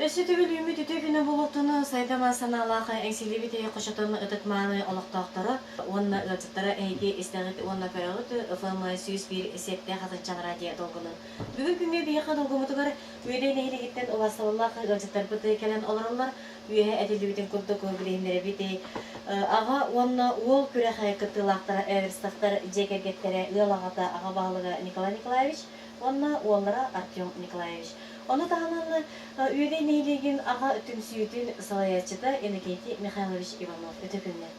Өссө төгүл үүммүт үтүө күнэ буолуохтун сайдама санаалаах эҥсиллибит хочотун ытык-мааны олохтоохторо уонна ыалдьыттара эһиги истэҕит уонна көрөҕүт ФМ 101 сиэптээх Атырдьах радио долгунун. Бүгүн күҥҥэ биһиэхэ долгуммутугар Үөдэй нэһилиэгиттэн убаастабыллаах ыалдьыттарбыт кэлэн олороллор. Үөһэ этиллибитин курдук билиһиннэрэбит аҕа уонна уол күрэх кыттыылаахтара Эверстовтар дьиэ кэргэттэрэ ыал аҕата аҕа баһылыга Николай Николаевич уонна уоллара Артем Николаевич. Ону таһынан Үөдэй нэһилиэгин аҕа түмсүүтүн салайааччыта Иннокентий Михайлович Иванов өтө күннэр.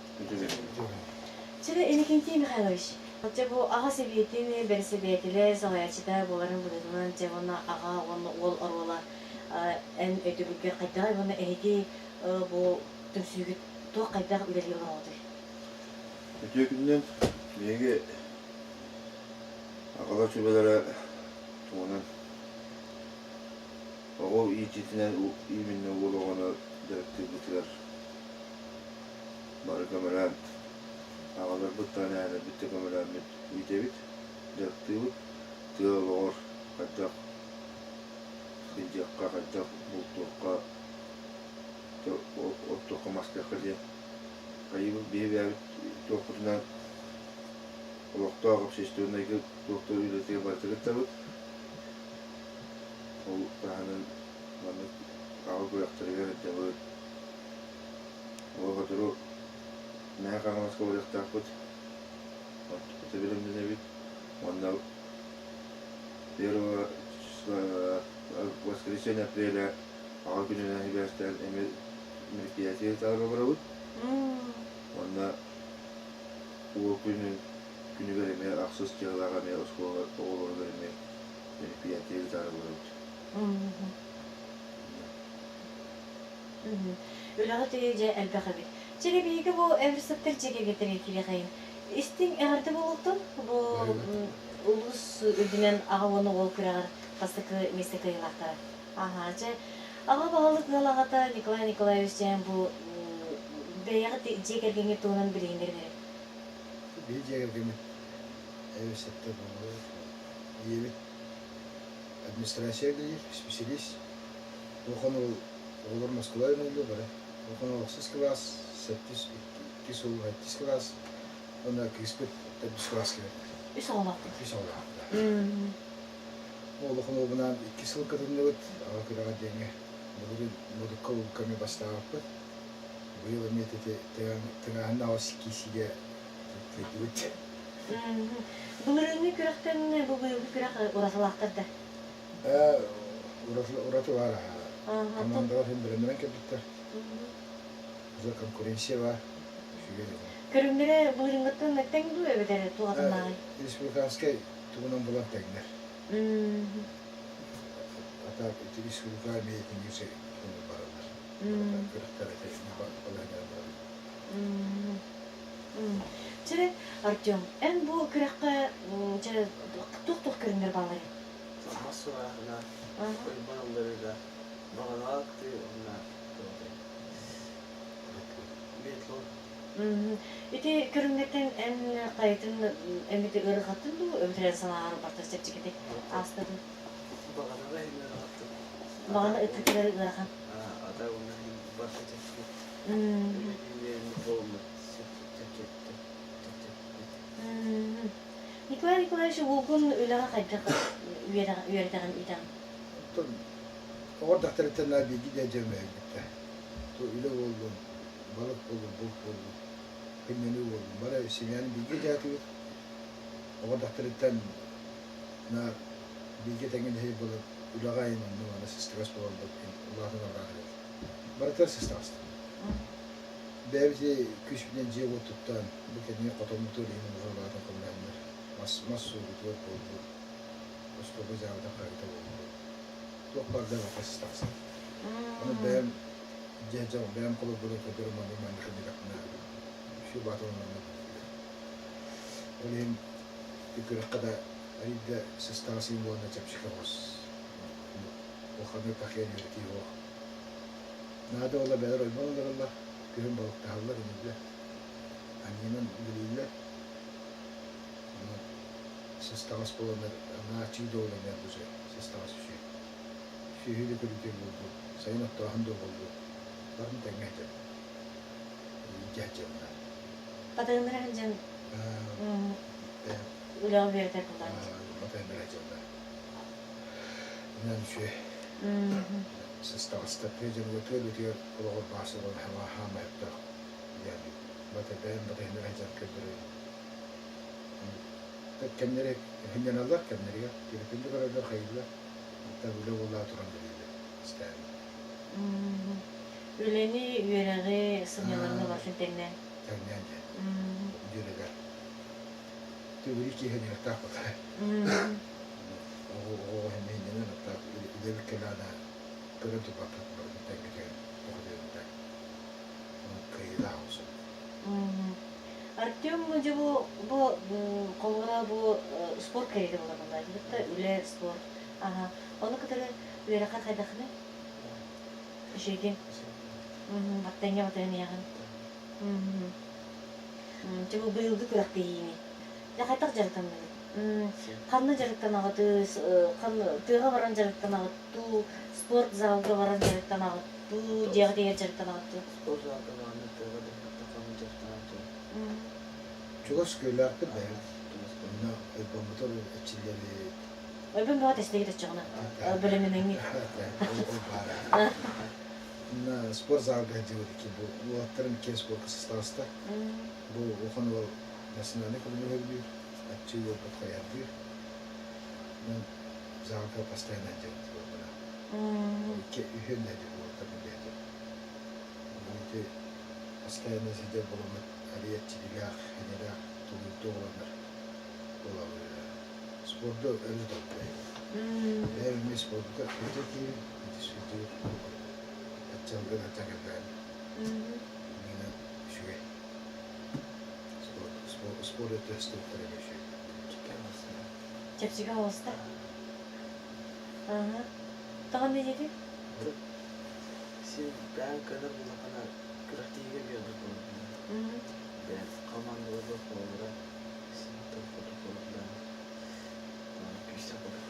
Чэ, Иннокентий Михайлович, дьэ бу аҕа сэбиэтин бэрэссэдээтэлэ, салайааччыта буоларын быһыытынан дьэ уонна аҕа уонна уол оруола эн өйдөбүлгэр хайдаҕый уонна эһиги бу түмсүүгүт туох хайдах үлэлии олороҕутуй? Үтүө күнүнэн биһиги аҕалар сүбэлэрэ туһунан оҕо иитиитинэн именно уол оҕону дьарыктыырбытыгар бары көмөлөөн аҕаларбыт даҕаны эһээлэрбит да көмөлөөммүт иитэбит, дьарыктыыбыт. Тыа олоҕор хайдах сылдьыахха, хайдах бултуохха, оттуохха-мастыахха диэн хайыыбыт биһи бэйэбит туохпутунан олохтоох общественнайга туохтар үлэтигэр барыта кыттабыт. Ол таһынан маннык аҕа күрэхтэригэр ыытабыт. Ол сотору Мэҥэ Хаҥаласка барыахтаахпыт. Ити бэлэмнэнэбит. Уонна первого числа воскресенье апреля аҕа күнүнэн сибээстээн эмиэ мероприятие ыытаары олоробут. Уонна уол күнүн күнүгэр эмиэ ахсыс дьыалаах эмиэ оскуола оҕолоругар эмиэ мероприятие ыытаары олоробут. Үлэҕит дьэ элбэх эбит. Чэ, биһиги бу Эверсеттер дьиэ кэргэттэргэ киириэхэйин. Истиҥ эҕэрдэ буолуохтун. Бу улуус үрдүнэн аҕа уонна уол күрэҕэр бастакы миэстэ кыайыылаахтара. Аһаа, чэ, аҕа баһылык ыал аҕата Николай Николаевич дьээн бу бэйэҕит дьиэ кэргэҥҥит туһунан билиһиннэрин эрэ. Биһи дьиэ кэргэммит Эверсеттер буолуо. Ийэбит администрация үлэлиир, специалист. Улахан уол оҕолор Москва үөрэнэллэр бары. Улахан уол ахсыс кылаас, сэттис икки сыл сэттис кылаас уонна кыыспыт төрдүс кылаас кэлэр. Үс оҕолоохпут. Үс оҕолоохпут. Улахан уолбунаан икки сыл кытынныбыт. Аҕа күрэҕэ диэҥҥэ былырыын Модукка улукка эмиэ бастаабыппыт. Быйыл эмиэ ити тыҥааһыннаах киисигэ кыайдыбыт. Былырыыҥҥы күрэхтэн бу быйылгы күрэх уратылаахтар да? Ураты баар командалар иһин бэлэмнэнэн кэлбиттэр. Уже конкуренция баар. Үчүгэй дьон. Көрүҥнэрэ былырыыҥҥыттан тэҥ дуу эбэтэр туох атыннааҕый? Республиканскай тугунан булан тэҥнэр. А так ити республика эмиэ итинник бараллар. Күрэхтэр ити балаһыанньанан бараллар. Чэ, Артем, эн бу күрэххэ чэ туох-туох көрүҥнэр баалларый? Мас сурааһына, ойбон алларыыга, баҕанаҕа аттыы уонна биатлон. Ити көрүҥнэртэн эн хайатын эмит ыарырҕаттын дуу, эбэтэр эн санааҕар барыта чэпчэкитик ааста дуу? Баҕанаҕа иһин ыарырҕаттым. Баҕана ыттытыгар ыарахан. Ата уонна иһин барыта чэпчэки. Үлэлиир буолуммут чэпчэкитик. Николай Николаевич, уолгун үлэҕэ хайдах үөрэтэҕин иитэҕин? Оттон оҕо дьахтарыттан наар бииргэ дьээдьэм өһүрбүттэ. То үлэ буоллун, балык буоллун, булт буоллун, кынньаныы буоллун, бары семьяны бииргэ дьаатыбыт. Оҕо дьахтарыттан наар бииргэ тэҥҥэ нэһиэй буолан үлэҕэ айан онно-манна сыстыгас буолан улаатан бараах эбит. Барытыгар сыстаҕастар. Бэйэбит күүспүтүнэн дьиэ-уот туттан, бу кэнники хотоммутугар иһин улахан көмөлөһөннөр мас мас суугутугар буолбут, остуолга дьаабыта харыта буолбут, туох барда барыта сыстаҕастар. Ону бэйэм дьиэ дьон бэйэм холобуру көрдөрөн маннык маннык диэтэхпинэ, үчүгэй баатан онно Ол иһин күрэххэ да арыйда сыстаҕас иһин буолан чэпчэки оҕус. Улаханнык такыйан үөрэтии суох. Наада буолла бэйэлэр ойбон олороллор, күһүн балыктаһаллар иннилэр, анньынан үлэлииллэр. Онон сыстаҕас буоланнар нааччыы да буолан бу сыстаҕас үчүгэй. Сүөһү да көрүүтэ буоллун, сайын оттооһун да буоллун, барын тэҥҥэ сылдьабын. Илдьэ сылдьабын. Батыһыннара сылдьан үлэҕэ үөрэтэр буоллаҕыҥ. Батыһыннара сылдьабын. Инэн үчүгэй. Сыстаҕастар тыа дьонугар тыа үлэтигэр олоҕор баас олорон хаама сөптөөх диэн бэйэм батыһыннара сылдьан көрдөрөбүн. Кэмнэри сынньаналлар кэмнэригэр телефон да көрөллөр хайыыллар. Онтон үлэ буоллаҕа туран бэлиэлэр истээн. Үлэни, үөрэҕи, сынньалаҥы барытын тэҥнээн. Тэҥнээн диэн. Дьүөрэлэр. Төгүрүк киһи ньыгыттаах буолар. Оҕо оҕо иһиннэнэн оттоох үлэбит кэлээнэ көрөн турбаппыт барытын тэҥҥэ түһэн тоҕо диэбитэ. Кыайыылаах олсун. Артем дьэ бу холобура бу спорт кэриэтэ буолар буоллаа дии үлэ спорт аха ону кытары үөрэххэр хайдахыный үчүгэй баттаҥҥа батыһан иһэҕин дьэ бу быйылгы күрэхтэһиини дьэ хайдах дьарыктанныгыт ханна дьарыктанаҕытый тыаҕа баран дьарыктанаҕыт дуу спорт залга баран дьарыктанаҕыт дуу дьиэҕит иһигэр дьарыктанаҕыт дуу Спорт залга баран тыаҕа да дьарыктанаҕыт Чугас күөллээхпит бэйэбит. Онно ойбоммутун эчиллэбит. Ойбон бөҕө тэстигит оччоҕуна бэлэмнэнэҥҥит. Ол баара. Онно спорт залга сылдьыбыт икки бу уолаттарым иккиэн спорка сыстаҕастар. Бу улахан уол национальнай көрүҥү аччыы уолбут хайардыыр. Онон залга постоянно сылдьабыт буолбуна. Икки үһүөн да сылдьыбыт уолаттарым бэйэтэ. Ити постоянно сылдьар буоламмыт арыйаччилиилээх, инэлээх тулуурдаах оҕолор буолаллар. Спорду өрө тардыһыы. Бэйэм эмиэ спорка ити киһи ити аччалгын аччакырдаан миинэн үчүгэй. Спорт спорт өттө стуктара эмиэ үчүгэй. Чэпчэки оҕуста. Аха. Тоҕо не диэтиҥ? Син бэйэм көнөр буллаххына күрэхтэһиигэ биэрбит буолабын. Бэйэм командаларга холобура син топпоту холобура күүстээх курдук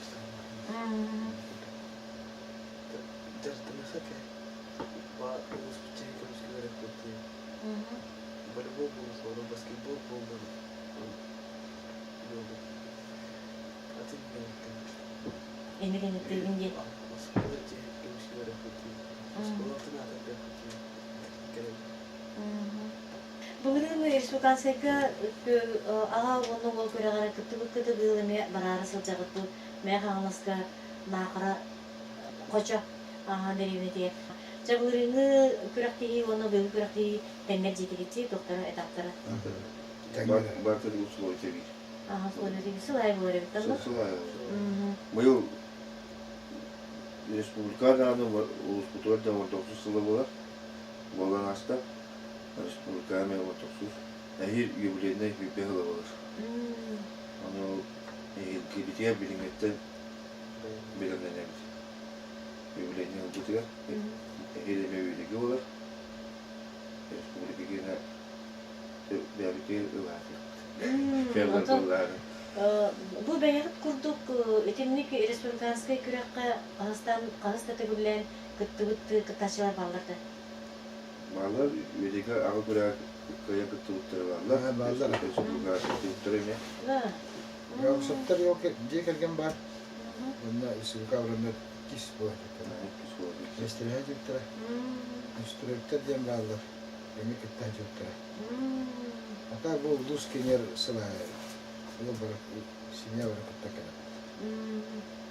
Дьарыктаныахха этэ. Ба улууспут чэһин көмүскүлэр эппиттии. Волейбол буолуо, баскетбол буоллун буоллун. Атын кэнниттэн. Эми кэнниттэн диэн. Оскуола чэһин көмүскүлэр эппиттии. Оскуолатын аатын эппиттии. Кэлэн. Былырыын республиканскайга аҕа уонна уол күрэҕэр кыттыбыккыт быйыл эмиэ бараары сылдьаҕыт бу Мэҥэ Хаҥаласка Наахара Хочо ааһан дэриэбинэтигэр. Дьэ былырыыҥҥы күрэхтэһии уонна быйылгы күрэхтэһии тэҥҥэр дьиэтигитчи туохтара этаптара? Бартыр условия биир. Аха, условия биир. Сыл аайы буолар эбит да? Сыл аайы. Быйыл республика даҕаны улууспутугар да 19 сыла буолар. Буолан ааста. Республика эмиэ 19. Эһиил юбилейнай сүүрбэ сыла буолар. Ону эһиилгибитигэр билиҥҥиттэн бэлэмнэнэбит. Юбилейнай ылбытыгар эһиил эмиэ үөдэги буолар. Республикагына бэйэбитигэр ылаатыахпыт. Онтон бу бэйэҕит курдук итинник республиканскай күрэххэ хаһыстан хаһыс да төгүллээн кыттыбыт кыттааччылар бааллар да? Бааллар, үөдэгэ аҕа күрэҕэр кыайан кыттыбыттара бааллар. Бааллар. Республикаҕа кыттыбыттара эмиэ. Яковлевтар дьиэ кэргэн баар. Онно республика абыраннар иккис буолан дьиттара. Миэстэлэһэ дьиттара. Инструктор диэн бааллар. Эмиэ кытта дьиттара. А так бу улуус киинигэр сыл аайы ол бары семья бары кытта кэлэр.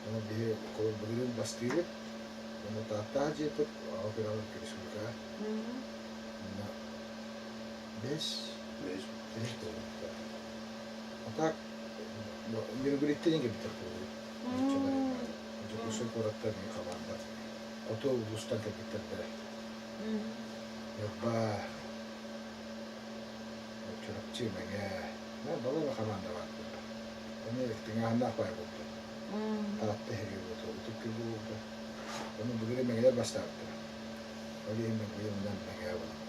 Онон биһи былырыын бастыыбыт. Онно Тааттаах дьиэппит аҕа күрэҕэр республикаҕа. Онно бэс Бэс. бэс буолбуттар. А так Нерюнгриттэн кэлбиттэр буолуо. Дьокуускай куораттан хамаанда хоту улуустан кэлбиттэрдэрэ. Ньурба, Чурапчы, Мэҥэ, балай хамаанда баар буолла. Ону тыҥааһыннаах баай буолбута. Таатта иһигэ буолбута, Ытык Күөл буолбута. Ону былырыын Мэҥэлэр бастаабыттара. Ол иһин мен быйыл онон Мэҥэҕэ буолан.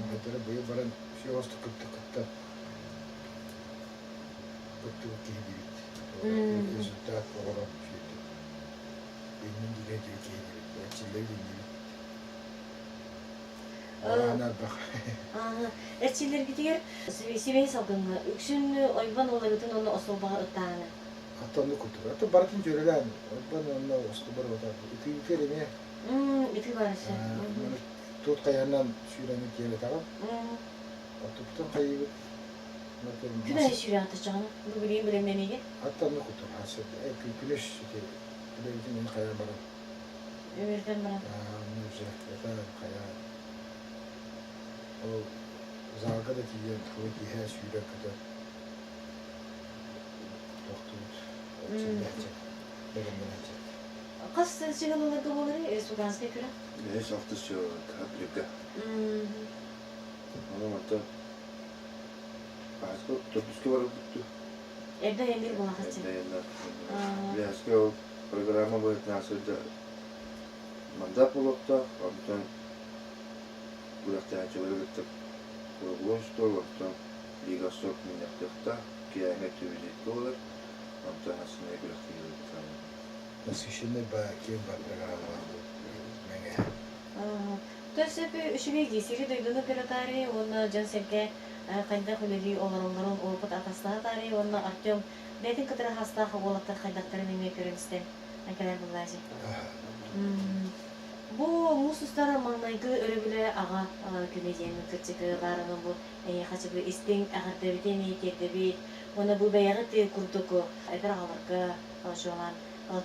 Хайдара быйыл баран все остук кытта кытта кыттыбыт киһи диибит. Результат оҕолор үчүгэйдик. Иннин диэки диэки эрчиллэбит иннибит. Аана элбэх. Эрчиллэргитигэр сибиэһэй салгыҥҥа үксүн ойбон уларытын уонна остуолбаҕа ыттааһына. Аттанны курдук. Аты барытын дьүөрэлээн ойбон уонна остуолбар бата. Ытыыбытыгар эмиэ. Ытыы баар өссө. Тут хайанан сүүрэммит диэбэтэҕим. Оттубутун хайыыбыт. Күн аайы сүүрэҕит оччоҕуна? Бу билигин бэлэмнэниигэ? Аттанны курдук. Күнүс үлэбитин мин хайаан баран. Үөрдэн баран. Уже это хайа ол залга да тиийэн кылы киһэ сүүрэр көтөр тохтуут эрчиллээччи бэлэмнэнээччи. Хас сыһылыларга буоларый республиканскай күрэх? Бэһис алтыс сыһылларга апрельга. Ону мантан Аһаска төрдүскэ барбыт дуу? Эрдэ айанныыр буолаахаччы. Эрдэ айаннар. Бэһискэ ол программа быһыытынан сылдьар мандат буолуохтаах, онтон күрэхтэһээччилэри кытта круглой стол, онтон лига стоп мунньахтыахтаах, киэһээҥҥи өттүбүтүккэ буолар, онтон ассамблея күрэхтэһиилэргэ саҕаланар. Насыщенный ба киэҥ ба программалаах мэҥэ. То сөп үчүгэй дии сири дойдуну көрө таарыйа уонна дьон-сэргэ хайдах үлэлии олороллорун опыт атастаһа таарыйа уонна Артем бэйэтин кытары хастаах уолаттар хайдахтарын эмиэ көрөн-истэн кэлэр буллаачы. Бу муус устар маҥнайгы өрөбүлэ аҕа күнэ диэн кырдьыгы баарынан бу эйиэхэ чыбы истиҥ эҕэрдэбитин тиэрдэбит уонна бу бэйэҕит курдук эдэр аҕаларга чуолаан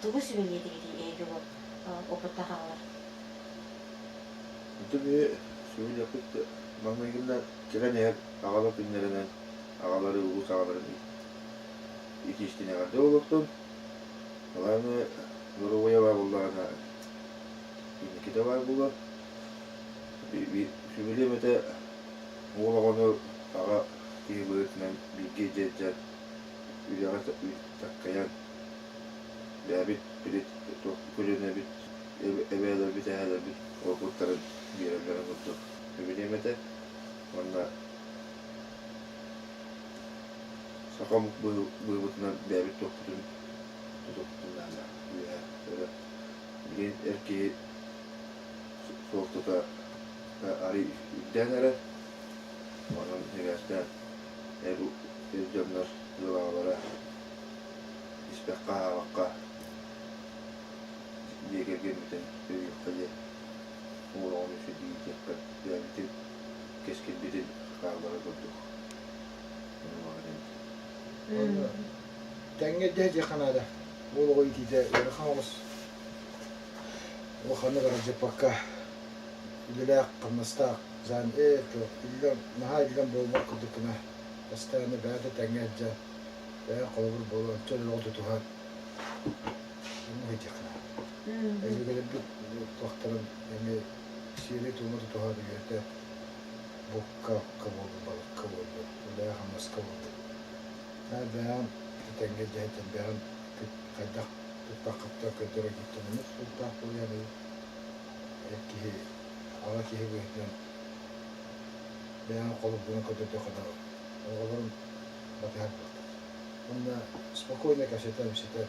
тугу сүбэлиэтигитий эһиги бу опыттаах аҕалар? Ити биһи сүбэлиэхпит маҥнайгынна кэлэн иһэр аҕалар күннэринэн аҕалары улуус аҕаларын итиистин эҕэрдэ буолуохтун. Аны доруобуйа баар буоллаҕына инникитэ баар буолуо. Сүбэлиэм этэ уол оҕону аҕа киһи быһыытынан бииргэ дьиэ үлэҕэ таккайан бэйэбит били туох көлүөнэбит эбээлэрбит эһээлэрбит уопуттарын биэрэллэрин курдук сүбэлиэм этэ уонна саха омук быһыыбытынан бэйэбит туохпутун тутуохпутун наада үөһэ өрө билигин эр киһи суолтата арый үрдээн эрэр онон сибээстээн эр дьоннор ыал аҕалара испэххэ-аһаабакка дьиэ кэргэммитин өйүөххэ диэн уол оҕону үчүгэйдик иитиэххэ бэйэбитин кэскилбитин хааллара курдук Тэҥҥэ дьиэххэ наада. Уол оҕо иитиитэ ыарахан оҕус. Улаханнык аралдьыппакка үлэлээх, хамнастаах зан ээ иллэҥ наһаа иллэҥ буолбат курдук гына постоянно бэйэтэ тэҥҥэ илдьэ бэйэ холобур буолан чөл олоҕу тутуһан оннук ыйдьаххына. Өбүгэлэрбит туохтарын эмиэ сиэри-туому тутуһан үөрэтэ букка буоллун, балыкка буоллун, үлэҕэ-хамнаска буоллун. Наар бэйэҕин тэҥҥэ дьэһитэн бэйэҕин хайдах туттаххыттан көрдөрөргүттэн оннук суолтаах буолуон эр киһи, аҕа киһи быһыытынан бэйэҕин холобургунан көрдөрдөххүнэ оҕолорун батыһар буолтар. Уонна спокойно кэпсэтэ-ипсэтэ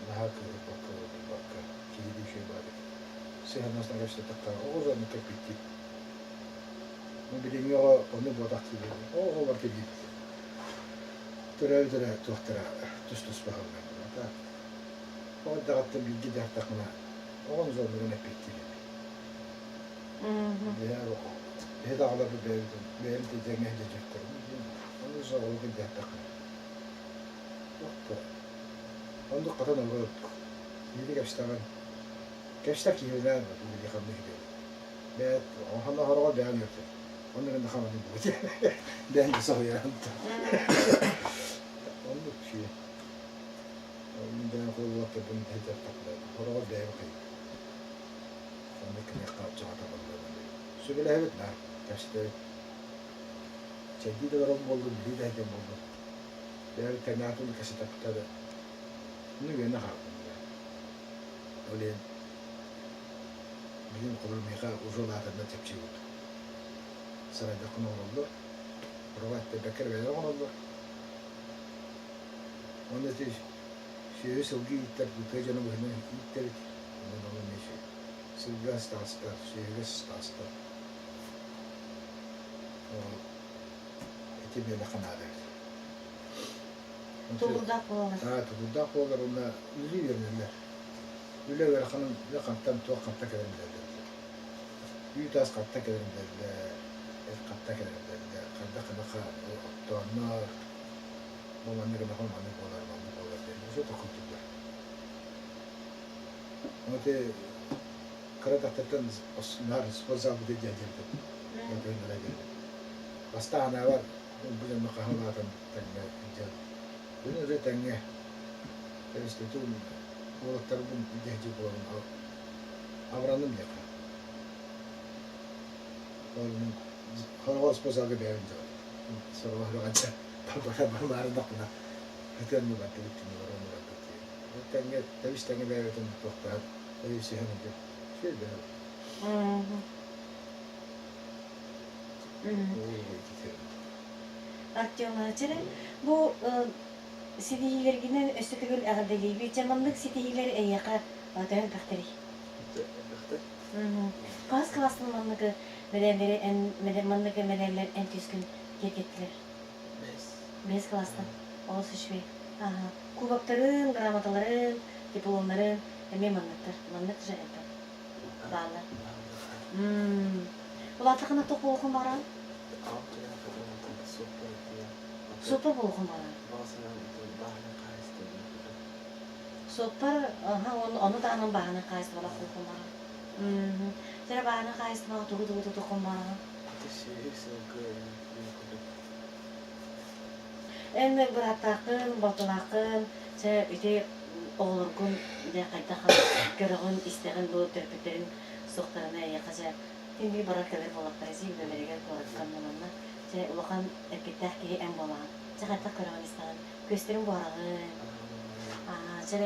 наһаа кыыһырбакка, уолуйбакка, киһилии үчүгэй баҕайытык сыһыаннаһан кэпсэттэххэ оҕо да оннук кэппиттии. Билиҥҥи оҕо ону буотах диибин. Оҕо барыта биир. Төрөөбүт эрэ туохтара тус-туспа сылдьаллар. Оҕо эрдэҕиттэн бииргэ дьаһаттаххына оҕону дьоннорун эппиэттиир эбит. Биһи даҕаларбыт бэйэбитин бэйэбит дьэҥҥэ сылдьар Ону оҕолорго дьаһаттаххына туох да оннук хатан олорор ордук. Биири кэпсэтэҕин кэпсэтэр киһилээх били ханнык идэбит. Бэйэт ханна хороҕор бэйэм үөртүм. Онно гына хаманы буут. Бэйэм да соһуйарым. Оннук үчүгэй. Мин бэйэм холуоттарбын иһитэртэхпинэ хороҕор бэйэм хайык. Онно киниэхэ чаҕата барыллар. Сүбэлэһэбит наар, кэпсэтэбит. Чэйдии да баран буоллун, билии да иһитэн буоллун. Бэйэбит тэҥнээх кэпсэтэппитэ да ну үөнэ хааллым. Ол иһин билигин холобур миэхэ уже улаатарбар чэпчэки курдук. Сарайдаххына оҥороллор, кровать бэккэ эрэ бэйэлэрэ оҥороллор. Уонна ити Сүөһү сылгы ииттэр тыа дьоно быһыынан ииттэбит. Онон ол эмиэ үчүгэй. Сылгы астаастар, сүөһүгэ астаастар. Ити миэхэ наада эбит. Тулуурдаах буолаллар. Аа, тулуурдаах буолаллар уонна үлэлии үөрэнэллэр. Үлэ ыараханын, үлэ хантан, туох хантан кэлэрин билэллэр. Үүт ас хантан кэлэрин билэллэр, эт хантан кэлэрин билэллэр, хайдах гына оттооннор, бу маннык гына маннык буолар, маннык буолар диэн уже токуйдуллар. Ону ити кыра дьахтартан наар спортзалбыт диэн диэбитим. Бастаан анаабар бу дьонно хаһан улаатан тэҥҥэ илдьэн күн уже тэҥҥэ институт уолаттарбын илдьэ буолан абыранным диэххэ. Хороҕор спортзалга бэйэбин дьоҕум. Сороҕор барбаардахпына ытыан бардыбыт тинигэр ону барбыт диэн. Тэҥҥэ тэбис тэҥҥэ бэйэбитин туохтаан өйүсүһэн илдьэ сүрдээх. Артем чэрэ, бу ситиһиилэргинэн өссө төгүл эҕэрдэлиибит. Дьэ, маннык ситиһиилэр эйиэхэ төһө элбэхтэрий? Элбэхтэр. Хаһыс кылаастан маннык мэдээллэри эн маннык мэдээллэр эн түскүн киэргэттилэр? Бэс. Бэс кылаастан. Олус үчүгэй. Аха. Кубоктарын, грамоталарын, дипломнарын эмиэ манныктар. Маннык же это. Бааллар. Улаатахына туох буолуохун баҕараҕын? Суоппар буолуохун баҕараҕын. Суоппар, аха, ону таһынан бааһынай хаһаайыстыбалаах буолуохун баҕараҕын. Дьэ, бааһынай хаһаайыстыбаҕа тугу-тугу тутуоххун баҕараҕын? Эн бырааттааххын, балтылааххын, чэ, ити оҕолоргун дьэ хайдах көрөҕүн, истэҕин бу төрөппүттэрин суохтарына эйиэхэ дьэ ким барар кэлэр буоллахтара дии үлэлэригэр куораттан манна чэ улахан эппиттээх киһи эн буолаҕын. Чэ хайдах көрөҕүн истэҕин, күөстэрин буһараҕын. Аа, чэ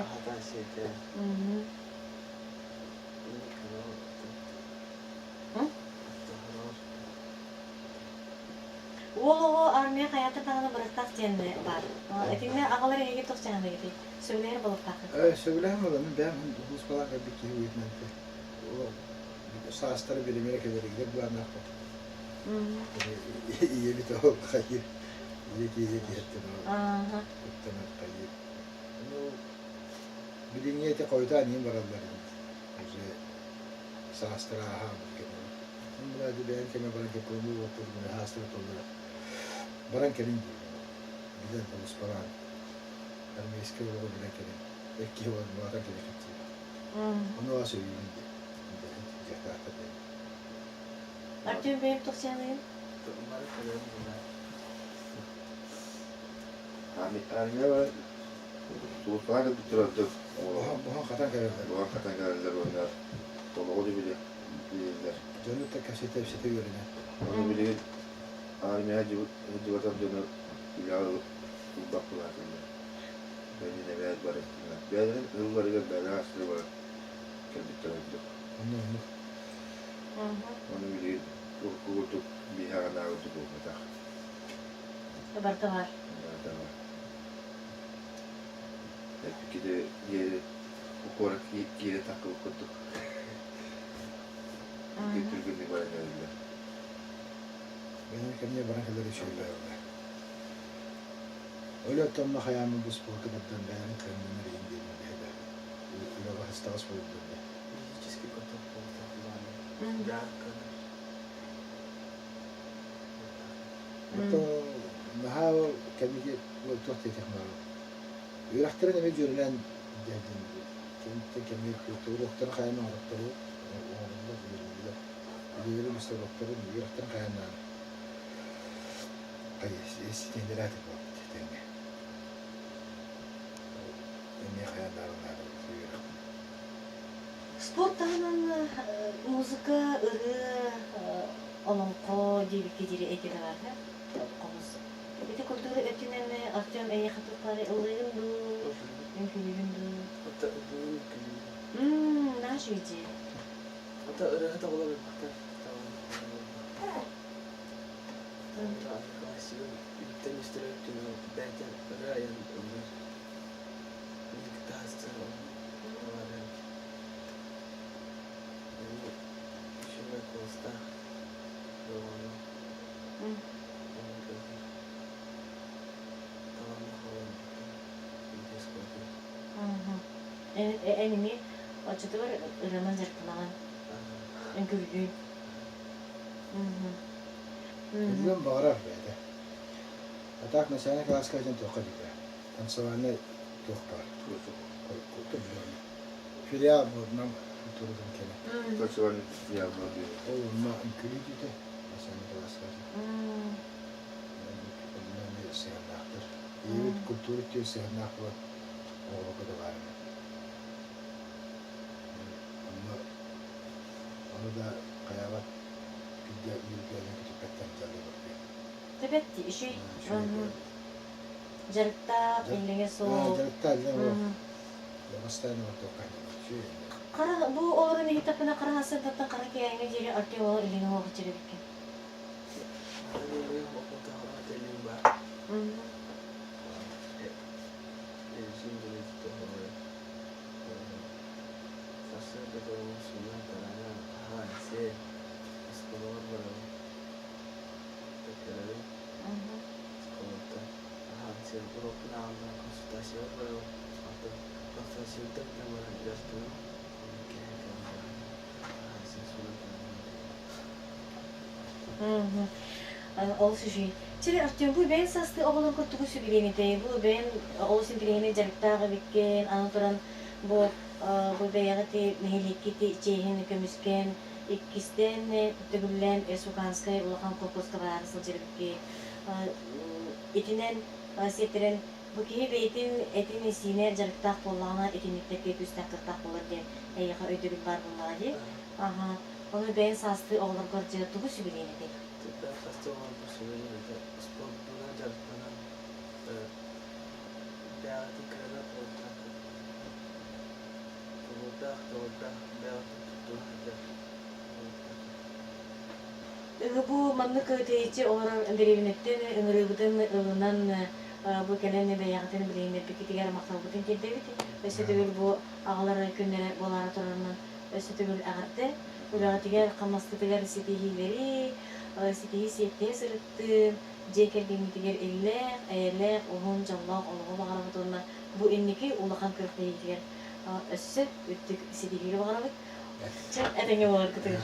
Уол оҕо армия хайата даҕаны бырахтах диэн баар. Итиннэ аҕалар эһиги туох дьаһаныгытый? Сөбүлэһэр буолуохтааххыт. Сөбүлэһэн буолан бэйэм улууспалаах кэлбит киһи быһыытынан саастара биримэрэ кэлэригэр былааннаахпыт. Ийэбит ол хайыр, ийэ киһи киһиттэн ол куттанар хайыр. Ну, билиҥҥи эти хойутаан иһин бараллар эбит. Уже саастара ааһаабыт кэмэ. Мин бэйэм кэмэ баран кэппэм уоттарбын хаастара толлара. Баран кэлин диибин. Билэн олуспалаан. Армейскай олоҕу билэн кэлин. Икки уон улаатан кэлэ кэпсиир. Ону ас өйүүбүн диэн. Дьахтаахтар диэн. Артем бэйэм тохсианыгын? Бары кэлэн буолар. Армия бар сулуспалаах кэлбит турардык. Буһан хатан кэлэллэр. Буһан хатан кэлэллэр уонна олоҕу да билэллэр. Дьону да кэпсэтэ-кэпсэтэ үөрэнэр. Ону билигин армияҕа дьыбатар дьону үлэҕэ ылбат былаатыллар. Бэйдин эбээт барыстыннар. Бэйэлэрин ылларыгар бэйэлэрэ астыы баран кэлбиттэр ордук. Онно оннук. Ону билигин урукку курдук биһиэхэ курдук буолбатах. Барыта баар. Барыта баар. Эппиккити диэри куорат киирэ таххыбыт курдук. Түргэнник баран эрэллэр. Бэйэм кэмҥэ баран кэлэр үчүгэй Өлө тонно хайааммын бу спорка тардан бэйэм кыаннанар иһин диэн бэһэбэ. Үлэ баһыстаҕас буолдум. Физически готов буолтах Ярко. Ото наһаа кэнники туох диэтэх баар. Үөрэхтэрин эмиэ дьүөрэлээн кэмтэн кэмҥэ уруоктарын хайаан оҥороттору оҥороллор үөрэнэллэр. Үлэлэрин үстэ уруоктарын үөрэхтэрин хайаан ситиһиннэрээти буолбут тэҥҥэ. Эмиэ хайаан даарылаары үөрэх. Спорт таһынан музыка, ырыа, олоҥхо диэбиккэ диэри эйгэтэ баар хомус. Ити культура өттүнэн Артем эйиэхэ туохпары ыллыыгын дуу, үҥкүүлүүгүн дуу? Ата ыллыыбын үҥкүүлүүбүн. Наш идея. Ата ырыаһыт оҕолор элбэхтэр. Классигын үттэн истэр өттүнэн бэйэтэ ырыа айан ыллыыр. Эн эмиэ оччотугар ырыанан дьарыктанаҕын, үҥкүүлүүн. Ыллыан баҕарар бэйэтэ. А так начальный класска диэн туохха диэтэ. Танцевальнай туох баар. Филиал буолунан культуратын кэлэ. Танцевальный филиал буолар. Ол онно үҥкүүлүү диэтэ. Начальный класска. Онно эмиэ сыһыаннаахтар. Ийэбит культура өттүгэр сыһыаннаах буолан оҕолорго да баар Онно ону да хайаабат күндэ үөргүөнү көтүппэттэр дьаллылар Тэбэт үчүй дьарыктаах иллэҥэ суох. Дьарыктаах иллэҥэ суох. Бастаан Хара бу олорон иһиттэхпинэ хара сырдаттан хара кээҥҥэ диэри Артем иллэҥэ суох иччирибиккин. Сарсыарда турабын сууйан-тараанан, аһаан, сиэн, оскуолабар барабын. Кэлэбин оскуолаттан аһаан, сиэн, уруокпун ааҕан баран консультациябар барабын. Онтон консультациябыттан бүтэн баран дьарыктанабын. Онон киэһэ кэлэн баран аһаан, сиэн, сууйан-тараанан Ол сүшүй. Чили Артем, бу бэйэн састыы оҕолорго тугу сүбэлиэн этэй? Бу бэйэн олус интэриэһинэй дьарыктаах эбиккин, аны туран бу бу бэйэҕит нэһилиэккит чиэһин көмүскээн, иккистээн төгүллээн Республиканскай улахан колхозка бараары сылдьар эбикки. Итинэн сиэттэрэн бу киһи бэйэтин этин-сиинэ дьарыктаах буоллаҕына итинниктэргэ күүстээх кыахтаах буолар диэн эйиэхэ өйдөбүл баар буоллаҕа дии. Аха. Ону бэйэҥ саастыы оҕолоргор дьэ тугу сүбэлиэн этэй? Бэйэм саастыы оҕолорбор сүбэлиэм этэ. Спордунан дьарыктанан, бэйэҕитин кыанар буолуохтааххыт. Тулуурдаах, дьоҕурдаах, бэйэҕитин туттуна сылдьар буолуохтааххыт. Бу маннык тэйиччи олорор дэриэбинэттэн ыҥырыыбытын ылынан бу кэлэн бэйэҕитин билиһиннэрбиккитигэр махталбытын тиэрдэбит. Өссө төгүл бу аҕалар күннэрэ буолаары турарынан өссө төгүл эҕэрдэ. Үлэҕитигэр, хамнаскытыгар ситиһиилэри, ситиһии сиэттиһэ сырыттын, дьиэ кэргэҥҥитигэр иллээх, эйэлээх, уһун, дьоллоох олоҕу баҕарабыт уонна бу инники улахан күрэхтэһиитигэр өссө үрдүк ситиһиини баҕарабыт. Чэ, этэҥҥэ буоларгытыгар.